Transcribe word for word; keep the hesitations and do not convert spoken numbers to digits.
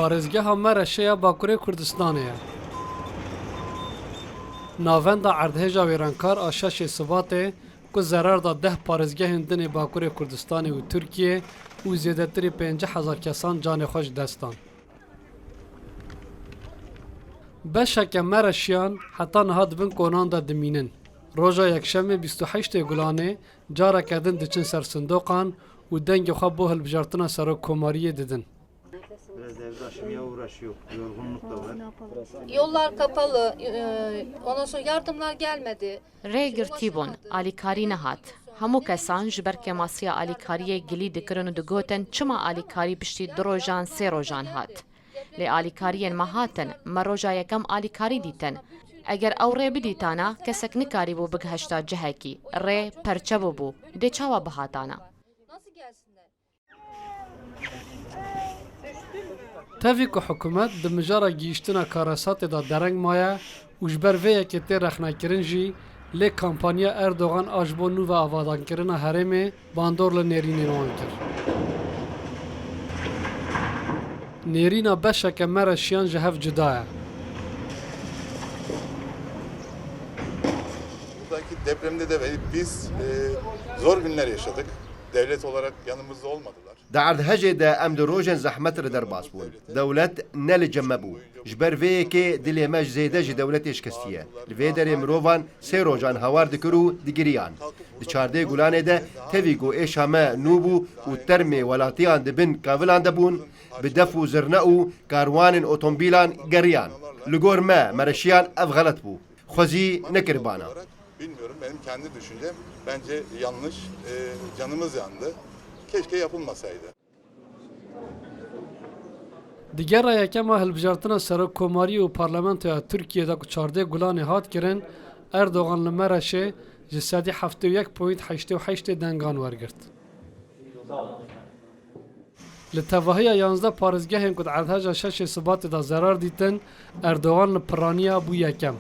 Parêzgeha Mereşê ya Bakurê Kurdistanê ye. Navenda erdhêja wêrankar a şeşê Sibatê ku zerar da deh parêzgehên din ê Bakurê Kurdistanê û Tirkiyê û zêdetirî pêncî hezar kesan canê xwe ji dest dan. Beşeke Mereşiyan heta niha di bin konan de dimînin. Roja Yekşemê bîst û heştê Gulanê careke din diçin ser sindoqan û dengê xwe bo hilbijartina serokkomariyê didin. Biraz evde aşımaya uğraşıyor. Yorgunluk da var. Yollar kapalı, e, ondan sonra yardımlar gelmedi. Rê girtî bûn, alîkarî nehat. Hemû kesan ji ber kêmasiya alîkariyê gilî dikirin û digotin, çima alîkarî piştî du rojan, sê rojan hat? Lê alîkariyên me hatin, me roja yekem alîkarî dîtin. Eger ew rê bidîtana, kesek nikarîbû bigihişta cihekî. Rê perçe bûbû. Dê çawa bihatana? Tevî ku hikûmet di mijara gihîştina karesatê de dereng maye û ji ber vê yekê tê rexnekirin jî, lê kampanya Erdogan a ji bo nû ve avadankirina herêmê bandor li nêrînên wan kir. Nêrîna beşeke Mereşiyan ji hev cuda ye. Buradaki depremde de biz, e, zor günler yaşadık. Devlet olarak yanımızda olmadılar. Di erdhejê de em di rojên zehmet re derbas bûn. Dewlet ne li cem me bû. Ji ber vê yekê dilê me ji zêde ji dewletê şikestiye. Li vê derê mirovan sê rojan hawar dikir û digiriyan. Di çardê Gulanê de tevî ku êşa me nû bû û termê welatiyan di bin kavilan de bûn, bi def û zirne û karwanên otomobîlan geriyan. Li gor me, Mereşiyan ev xelet bû. Xwezî nekiribana. Bilmiyorum, benim kendi düşüncem bence yanlış. E, canımız yandı. Keşke yapılmasaydı. Di gera yekem a hilbijartina serokkomariyê û parlamentoya Tirkiyê de ku çardê Gulanê hat kirin, Erdogan li Mereşê ji sedî heftê û yek point heştê û heştê dengan wergirt. Li tevahiya yanzdeh parêzgehên ku di erdheja şeşê Sibatê de zerar dîtin, Erdogan li piraniya bû yekem.